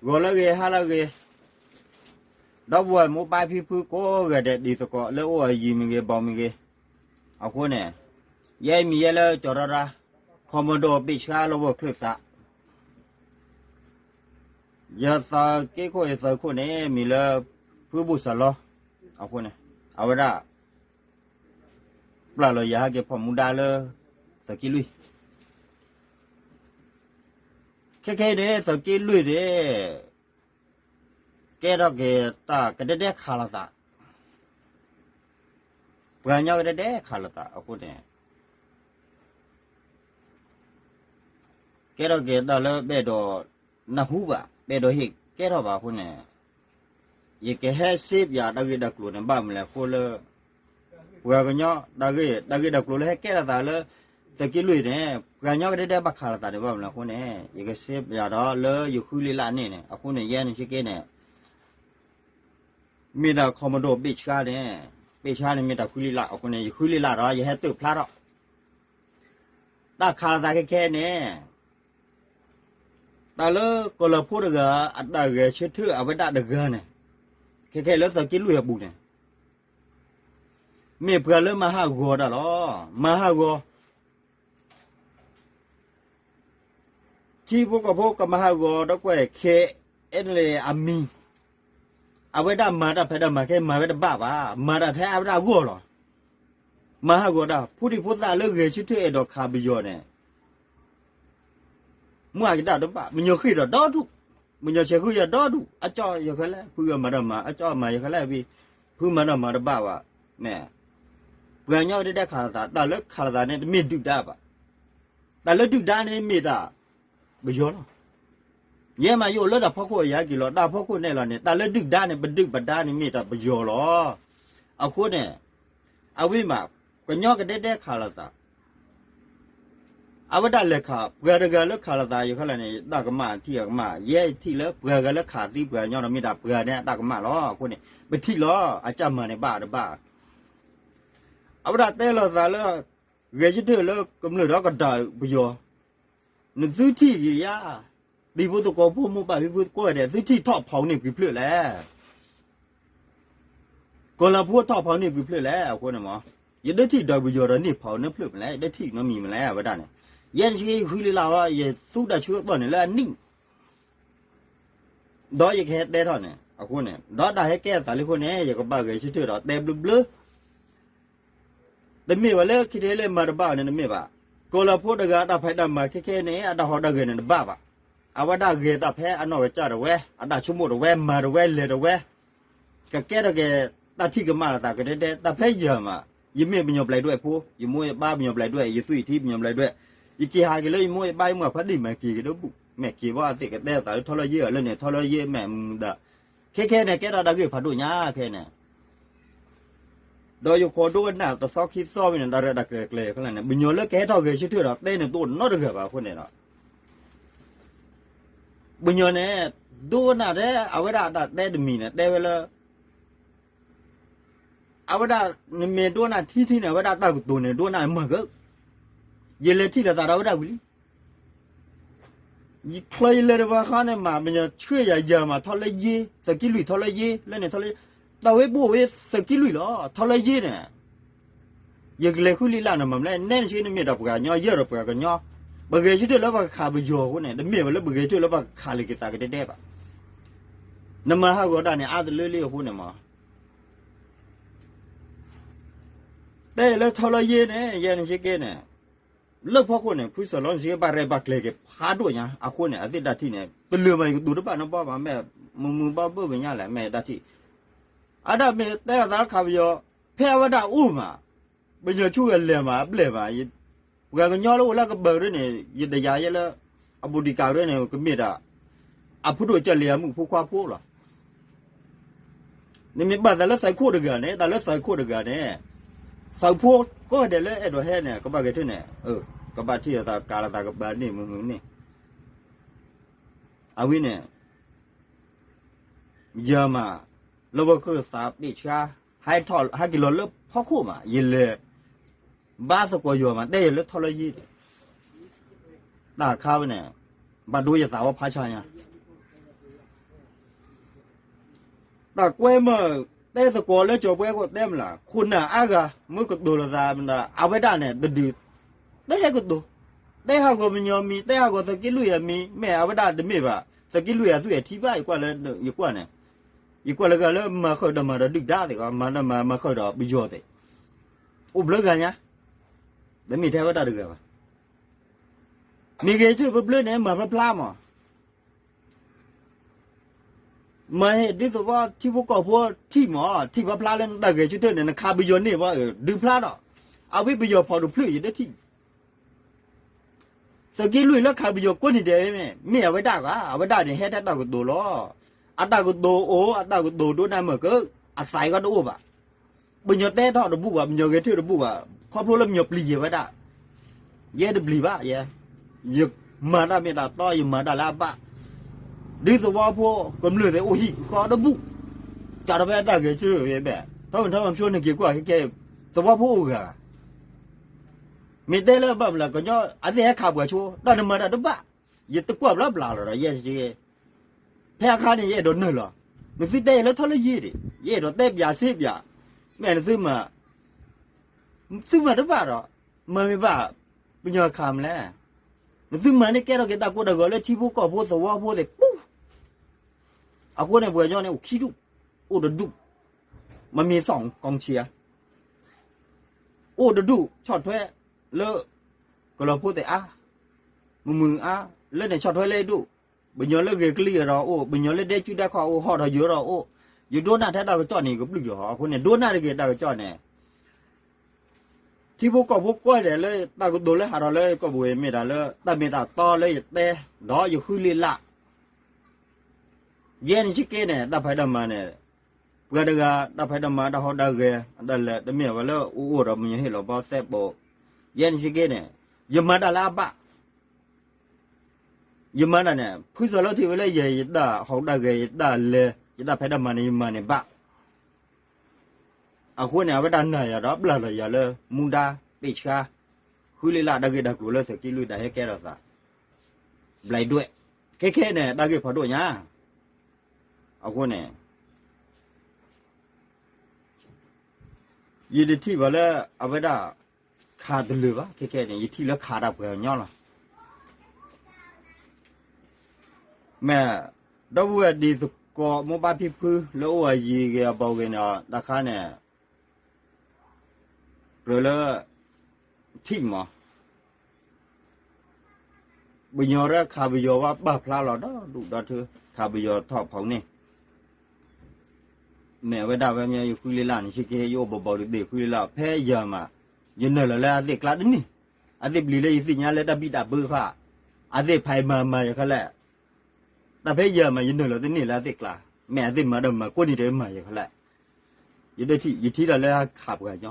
ဂီၤလၢအဂ့ၤ ဟါလၢအဂ့ၤ, ဒီပုၢ်ဝဲၢ်မိၢ်ပၢ်ဖံဖုကိးဂၤဒဲး ဒ်သကိးလၢအိၣ်အယံၤမ့ၢ်ဂ့ၤ ဘီမ့ၢ်ဂ့ၤ, အဃိန့ၣ် ယဲအံၤမံၤယဲလၢကၠီၤရီၤရါ ခီမီဒိၣ်ဘ့ၣ်ဆှါလၢဝဲၢ်ချုးသး ယသးက့ခိၣ်ယသးခိၣ်န့ၣ် မံၤလၢ ဖုဘူၣ်စၢ်လီၤ, အဃိန့ၣ် အဝဲဒၣ် ပျၢ်လီၤယၤဟဲက့ၤဖီၣ်မူဒါလၢ သုးက့လွံၢ်, ခဲခဲအံၤန့ၣ် သုးက့လွံၢ်န့ၣ် ကဲထီၣ်က့ၤတၢ်ကဒဲဒဲခးလိာ်သး, ပှၤကညီကဒဲဒဲခးလိာ်သးအဃိန့ၣ် ကဲထီၣ်က့ၤတၢ်လၢပအဲၣ်ဒိးနၢ်ဟူဘၣ် ပအဲၣ်ဒိးဟ့ၣ်ကဲထီၣ်ဘၣ်အဃိန့ၣ် ယကဟဲစ့ပယၤတၢ်ဂ့ၢ်တၢ်ကျိၤန့ၣ် ဘၣ်မနုၤလဲၣ်အဃိလၢ ပှၤကညီတၢ်ဂ့ၢ် တၢ်ဂ့ၢ်တၢ်ကျိၤလၢဟဲကဲထီၣ်သးလၢ သုးက့လွံၢ်န့ၣ် ပှၤကညီကဒဲဒဲဘၣ်ခးလိာ်သးန့ၣ် ဘၣ်မနုၤလဲၣ်အဃိန့ၣ် ယကစ့ပယၤဒီးလၢယဃုလံလၢ်န့ၣ်န့ၣ် အဃိန့ၣ် ယဲန့ၣ်စ့က့န့ၣ် မ့ၢ်တၢ်ခီမီဒိၣ်ဘ့ၣ်ဆှါန့ၣ် ဘ့ၣ်ဆှါန့ၣ်မ့ၢ်တၢ်ဃုလံလၢ်အဃိန့ၣ် ယဃုလံလၢ်ဒီး ယဟဲတၢၣ်ဖျါထီၣ် တၢ်ခးလိာ်သးခဲခဲန့ၣ် တၢ်လၢကီၢ်လၢၢ်ဖိတဂၤ အတၢ်ဂဲၤဆၢထၢၣ်အဝဲဒၣ်တဂၤန့ၣ် ခဲခဲလၢသုးက့လွံၢ်အပူၤန့ၣ် မ့ၢ်ပှၤလၢမၤဟးဂီၤတၢ်လီၤ. မၤဟးဂီၤ ထံဖိကီၢ်ဖိကမၤဟးဂီၤဒီးကွဲၢ် ခဲအံၤန့ၣ်အမံၤ အဝဲဒၣ်မၤတၢ်ဖဲဒၣ်မၤခဲ မၤဝဲတဘၣ်ဘၣ်, မၤတၢ်ဖဲအဝဲဒၣ်အဂီၢ်လီၤ. မၤဟးဂီၤတၢ် ဖိဒံဖိသၣ်လၢဂဲၤဆၢထၢၣ်အဲၣ်ဒိးခးပယီၤန့ၣ် မ့ၢ်အကတၢၢ်တဘၣ်, ပညီဃ့ၢ်ဒီးဒီဒူၣ်, ပညီဆဲးဃုာ်ယၤဒီဒူၣ်, အကၠီယၤခဲလၢာ်, ဖုဂၤမၤတၢ်မၤ, အကၠီမၤယၤခဲလၢာ်ဝံၤ, ဖုမၤတၢ်မၤတဘၣ်ဘၣ်, မ့ၢ် ပှၤကညီကဒဲဒဲခးလိာ်သး, တၢ်လၢခးလိာ်သးန့ၣ် တမ့ၢ်ဒုၣ်ဒါဘၣ်. တၢ်လၢဒုၣ်ဒါန့ၣ်မ့ၢ်တၢ်ပယီၤလီၤ. ယဲမးယအိၣ်လၢတၢ်ဖီခိၣ် ယဟဲက့ၤလီၤတၢ်ဖီခိၣ်နဲၣ်လီၤန့ၣ် တၢ်လၢဒုၣ်ဒါန့ၣ် ပဒုၣ်ပဒါန့ၣ်မ့ၢ်တၢ်ပယီၤလီၤ. အဃိန့ၣ် အဝံၤမး ကညီကဒဲဒဲခးလိာ်သး အဝဲဒၣ်လဲၤခး ပှၤတဂၤလၢခးလိာ်သး ယခီလၢန့ၣ် တၢ်ကမၣ်ထံၣ်အကမၣ် ယဲထံၣ်လၢပှၤဂၤလၢခးသံပှၤကညီဒီးမ့ၢ်တၢ်ပှၤန့ၣ် အတၢ်ကမၣ်လီၤ. အဃိန့ၣ် ပထံၣ်လီၤ အကၢ်မၤန့ၣ်ဘၣ်တဘၣ် အဝဲဒၣ်တဲလိာ်သးလၢ ဂဲၤဆၢထၢၣ်လၢကမျၢၢ်ဒီးကတၢၢ်ပယီၤ နသုထံၣ်က့ၤယါ တံၤဖိသကိးဖိမိၢ်ပၢ်ဖံဖုသကိးဂၤဒဲး သုထံၣ်ထီၣ်ဖီၣ်န့ၢ်ပှၤဖျၢၣ်လဲၣ် ကီၢ်လၢဖိထီၣ်ဖီၣ်န့ၢ်ပှၤဖျၢၣ်လဲၣ် အဃိန့ၣ်မး ယဒၢထံၣ်ဒီးပယီၤဒီးန့ၢ်ဖီၣ်န့ၢ်ဖျၢၣ်မနုၤလဲၣ် ယဒၢထံၣ်နီတမံၤမနုၤလဲၣ် အဝဲဒၣ်န့ၣ် ယဲန့ၣ်ဆ့ယဃုလံလၢ်ဝဲ ယသူတၢ်ဆၢကတီၢ်န့ၣ်လၢအနံၣ် ဒီးယကဟဲတဲထီၣ်န့ၣ် အဃိန့ၣ် ဒီးတၢ်ဟဲကဲအသးလံအဃိန့ၣ် ယကဘၣ်ဂဲၤဆၢထၢၣ်ဒီးတဲဘျၢဘျၢ တမ့ၢ်ဘၣ်လၢခံထဲလၢမၤတဘၣ်န့ၣ်တမ့ၢ်ဘၣ်. ကီၢ်လၢဖိတဂၤအတၢ်ဖံးတၢ်မၤခဲခဲန့ၣ် အတၢ်ဟီၣ်တၢ်ဂဲၤန့ၣ်တဘၣ်ဘၣ်. အဝဲဒၣ်ဂဲၤတၢ်ဖဲအနီၢ်ကစၢ်တဝဲ အတၢ်ဆိကမိၣ်တဝဲ မၤတဝဲလဲၤတဝဲ ကကဲထီၣ်က့ၤ တၢ်ထံၣ်ကမၣ်လိာ်သးကဒဲဒဲ တၢ်ဖဲယၤမး ယမ့ၢ်ပညီပျဲၢ်ဒွဲၣ်ဖိ ယမိၢ်ယပၢ်ပညီပျဲၢ်ဒွဲၣ် ယသွံၣ်ထံပညီပျဲၢ်ဒွဲၣ် ယက့ၤဟးက့ၤလၢယမိၢ်ယပၢ်ယမုၢ်ဖးဒံၣ်မးက့ၤက့ၤဒီးဘူၣ် မ့ၢ်က့ၤဘၣ်သ့ၣ်ကတဲသးလၢထီလၢယ့ၢ်အလၢန့ၣ် ထီလၢယ့ၢ်မ့ၢ်မူဒါ ခဲခဲန့ၣ် ကဲထီၣ်တၢ်ဂ့ၢ်ဖးဒိၣ်ညါခဲန့ၣ် ဒီးယခိးဒိကနၣ်တသီခံသီဝံၤန့ၣ် တၢ်ရဲၣ်တၢ်ကျဲၤကျဲၤခဲလၢာ်န့ၣ် ပညီလၢကဟဲထီၣ်ဂဲၤဆၢထၢၣ်ဒီးတဲန့ၣ်တအိၣ်နီတဂၤဘၣ်အဃိန့ၣ်ဒီး ပညီန့ၣ် ဒိကနၣ်ထဲအဝဲဒၣ်အတၢ်တဲတမံၤန့ၣ် တဲဝဲလၢ အဝဲဒၣ် နမ့ၢ်ဒိကနၣ်ထံထံန့ၣ် အဝဲဒၣ်တၢ်ကတိၤန့ၣ် ဒိကနၣ်မၤကၢ ယလဲၤထံၣ်လိာ်သးဒီးအဝဲဒၣ်ဝံၤလံ ယချီယလဲၤတဘၣ်ဃီန့ၣ်မး ပညီဆှၢယၤယၤမး ထီလၢယ့ၢ် သုးက့လွံၢ်ထီလၢယ့ၢ် လၢန့ၣ်ထီလၢယ့ၢ် တၢ်ဝဲဘိၣ်ဝဲသုးက့လွံၢ်လီၤ ထီလၢယ့ၢ်န့ၣ် ယကလဲၤဃုလံလၢ်န့ၣ်မး မလဲၣ် နဲနဆ့နမ့ၢ်တၢ်ပှၤကညီ ယဲၢ်ဒီးပှၤကညီ ပဂဲၤဆၢထၢၣ်လၢပကခးပယီၤအဃိန့ၣ် တမ့ၢ်ဝဲလၢပဂဲၤဆၢထၢၣ်လၢပကခးလၢက့ၤသးကဒဲဒဲဘၣ် နမၤဟးဂီၤတၢ်န့ၣ် အါတလၢလံအဃိန့ၣ်မး တဲလၢထီလၢယ့ၢ်န့ၣ် ယဲနဆ့က့န့ၣ် လၢဖီခိၣ်န့ၣ် ဖုစၢ်လီၤနဆ့က့ဘၣ်ရဲၣ်ဘၣ်ကျဲၤက့ၤဖးဒိၣ်ညါ အဃိန့ၣ် အသ့ၣ်တၢ်ထံၣ်န့ၣ် တလၢာ်မးယကတိၤတဘၣ်နီဘီဘၣ် မ့ၢ်မုာ်မုာ်ဘီဘၣ်ဝဲညါလဲၣ် မ့ၢ်တၢ်ထံၣ် အဒၣ်မ့ၢ်တဲလီၤသးလၢခးပယီၤ ဖဲအဝဲဒၣ်အိၣ်မး ပယီၤဆူၣ်ဂဲၤလဲၤမး အဘျဲၣ်မး ပှၤကညီလၢအိၣ်လၢကဘၢၣ်ရ့ၣ်န့ၣ် ယတယာ်ယဲလၢ အဘူးဒံးကးရ့ၣ်န့ၣ် ကမ့ၢ်ဒၣ် အဖုဒိၣ်ကၢ်လံၤအမုၣ်ဖိခွါဖိလီၤ. နမ့ၢ်ဘၣ်သးလၢသုးခိၣ်တဂၤန့ၣ် တၢ်လၢသုးခိၣ်တဂၤန့ၣ် သုးဖိကိးဂၤဒဲးလၢအဲၣ်ဒိးဟဲန့ၣ် ကဘၣ်ဂဲၤဆၢထၢၣ်န့ၣ် ကဘၣ်ထံၣ်လိာ်သးကးလိာ်သးကပၤန့ၣ်မုာ်မုာ်န့ၣ် အဝဲန့ၣ် ယၤမး လၢဝဲကလုၢ်သးပ့ၢ်ဆှါ ဟဲက့ၤလီၤလၢဖီခိၣ်မး ယလဲၤ ဘါသကိးယွၤမး တဲယၤလၢထီလၢယ့ၢ်န့ၣ် တၢ်ခါဝဲန့ၣ် ဘၣ်ဒိယသးဝဲဖးဆါညါ တၢ်ကွဲမုာ်, တဲသကိးလၢကၠီၤပှဲၤကိးတဲမုာ်လၢ်, ခိၣ်နၢ်အါဂၤ မ့ၢ်ကတိၤလိာ်သးမတၤ အဝဲဒၣ်န့ၣ် တဒုး, တဲဟဲကတိၤ, တဲဟးဂီၤပညီမံၤ, တဲဟးဂီၤသုးက့လွံၢ်အမံၤ, မ့ၢ်အဝဲဒၣ်တမ့ၢ်ဘၣ်, သုးက့လွံၢ်အသုးအထံဘၣ် ယကွၢ်လၢ, ယကွၢ်န့ၣ်, ယကွၢ်လၢဂၤလၢမၤဃုာ်ဒီးမၤဒီးဒုၣ်ဒါသ့ၣ်ဂီၤ, မၤဒီးမၤ, မၤဃုာ်ဒီးပယီၤသ့ၣ်, အိၣ်ဘျၢဂၤညါ, တမ့ၢ်ထဲဝဲဒၣ်တဂၤဘၣ်. မ့ၢ်ဂဲၤဆၢထၢၣ်ပဘျၢန့ၣ် မၤဖျါဖျါမး မၤဟ့ၣ်ဒ်သိးဝဲထံဖိကီၢ်ဖိထံၣ်မး, ထံၣ်ဖျါဖျါလၢနတၢ်ဂဲၤဆၢထၢၣ်န့ၣ် နခးပယီၤန့ၢ်ဘၣ်, ဒုးဖျါဒီး, အဝဲပယီၤဖီၣ်တဖျၢၣ်ယတထံၣ်, သုးက့လွံၢ်လၢခးပယီၤကိးနံၤဒဲးမ့ၢ်, မ့ၢ်အဝဲဒၣ်ဂၤ, အဝဲဒၣ်န့ၣ် ဟဲထဲတၢ်ကတိၤလီၤ. အတၢ်ကတိၤအိၣ်, အတၢ်ကတိၤဒိကနၣ်မုာ်က, အသးအံၤကီတအိၣ်ဘၣ်. ပညီတဲထီၣ်တဘူၣ်ဘၣ်, ပညီဂဲၤဆၢထၢၣ်တဘူၣ်ဘၣ်, ခီဖျိလၢပညီပျံၤယဲၢ်ဝဲဒၣ်, ယဲတပျံၤဘၣ်ယဲ, ယမၤတၢ်မ့ၢ်တၢ်တီ ယမၤတၢ်လၢအဘၣ်, ဒ်သဝီဖိကမျၢၢ်သ့ၣ်အိၣ်ဟံၣ်ဃီတဘူၣ်, ကးထီၣ်ဖဲအတၢ်ဂဲၤဆၢထၢၣ်ဘၣ်, ထီမ့ၢ်ထီမ့ၢ်ဆိနက့ၤကွၢ်ခဲကဲ, သဝီဖိအိၣ်ဂၤ မ့ၢ်တဲလၢဘၣ်မနုၤလဲၣ်, ကညီအသ့ၣ်ဟဲခးပှၤဆိ, တၢ်နမၤတၢ်တဘၣ်, ယတကွၢ်ဘျီဘျီလီၤဒီးယဲ, ဖဲအခါန့ၣ် ယအဲၣ်ဒိးနုာ်လီၤ, နသုတဲယၤလၢထီၣ်လၢယံၤဒံး, ယအဲၣ်ဒိးတဲပၠးစ့ပၠး, မ့ၢ်နသုမၤ, သုမၤတဘၣ်ဒီး, မၤမ့ၢ်ဘၣ်, ပညီခးမလဲၣ်, နသုမၤန့ၣ်ကဲထီၣ်က့ၤတၢ်ကိၢ်တၢ်ဂီၤလၢထံဖိကီၢ်ဖိသဝီဖိသ့ၣ်ပူၤ, အဃိန့ၣ် ပှၤကညီန့ၣ်အိၣ်ခံဒူၣ်, အိၣ်တဒူၣ်, မမ့ၢ်သီၣ်ကီၢ်ဆံးဧါ, အိၣ်တဒူၣ်ဆီၣ်ထွဲလၢ ကလီၤဖိသ့ၣ်အါ, မုာ်မုာ်အါ, လၢန့ၣ်ဆီၣ်ထွဲလၢဒူၣ်, ပညီလၢဂဲၤကလံၣ်ဒီးအိၣ်, ပညီလၢဒဲကၠူဒဲခီၣ်အိၣ်, ဟီၣ်ဒီးယၢၤဒီးအိၣ်, ယဒိကနၣ်ထဲတၢ်ကစီၣ်န့ၣ် ယကဘျုးဒီးအဃိန့ၣ် ဒိကနၣ်တဂ့ၤတၢ်ကစီၣ်န့ၣ် ထံဖိကီၢ်ဖိကွၢ်ဒဲးလၢတၢ်ကတိၤလၢဟးထီၣ်လၢကီၢ်ပူၤမ့ၢ်တၢ်လၢ တၢ်မ့ၢ်တၢ်တီလၢယတဲ, ဒီးယဃုလ့လၢ်, ယဲန့ၣ်ဆ့က့န့ၣ် တၢ်ဖံးတၢ်မၤန့ၣ်, ပှၤတဂၤ တၢ်ဖံးတၢ်မၤတၢ်ဟီၣ်တၢ်ဂဲၤ တၢ်လဲၤတမ့ၢ်ဝဲလၢအိၣ်အိၣ်ဒီးမညီဟ့ၣ်လီၤဘီသဲးပိာ်, ယဲန့ၣ်ဆ့က့န့ၣ်, ယမၤတၢ်လၢအဘၣ် ယမၤတၢ်န့ၣ် ဖုသီလၢထံၣ်ဝဲလၢယဲ ယတၢ်ဟီၣ်တၢ်ဂဲၤ ယတၢ်လဲၤ ယတၢ်ဖံးတၢ်မၤန့ၣ် ယမၤန့ၣ်ဘၣ်. အဃိန့ၣ် အဝဲဒၣ်နာ်ယၤဒီး ပျၢ်လီၤယၤလၢမူဒါ ပ့ၢ်ဆှါ, ဃုလ့လၢ်တၢ်ဂ့ၢ်တၢ်ကျိၤလၢသုးက့လွံၢ်တၢ်ဟဲကဲထီၣ်သး ဘျဲးဒွဲၣ်, ခဲခဲန့ၣ် တၢ်ဂ့ၢ်ဖးဒိၣ်ညါ, အဃိန့ၣ် ယတထံၣ်ဘၣ်လၢအဝဲဒၣ်ခးတလၢာ်ဘၣ်, ခဲခဲန့ၣ် ယထံၣ်လၢခးတၢ်ပှဲၤညီလီၤ. မ့ၢ် ဒီပုၢ်ဝဲၢ်တံၤသကိးမိၢ်ပၢ်ဖံဖုလၢအိၣ်အယံၤဂ့ၤအဘီဂ့ၤန့ၣ် တၢ်ခါန့ၣ် ကြၢးလၢ ထံၣ်မး ပညီရၢခးပယီၤဝဲပာ်ဖျါလီၤဒီဒူၣ်ဒီထၢ ခးပယီၤထီၣ်ဖီန့ၣ် မ့ၢ်အဝဲဒၣ်ဝဲမ့ၢ်ယဃုလ့လၢ်န့ၣ် ဆ့က့ ယအိၣ်ဘီဘီတဘ့ၣ်ဃုလ့လၢ် ဖဲယၤမး ယနုာ်လီၤလၢအသ့ၣ်ကျါတန့ၢ်, အသ့ၣ်ပျံၤလၢယသ့ၣ်ညါလၢတၢ်ဘံၣ်တၢ်ဘၢခါ, အသ့ၣ်ဖးမၤမၤယၤခဲလၢာ်, တၢ်ဖဲယၤမး ယနုာ်လီၤတန့ၢ်လၢအသ့ၣ်ကျါ, မ့ၢ်အသ့ၣ်မၤဒီးမၤကိးနံၤဒဲးမၤယၤခဲလၢာ်, ယထံၣ် ယထံၣ်တၢ်လၢခးပှၤညီ,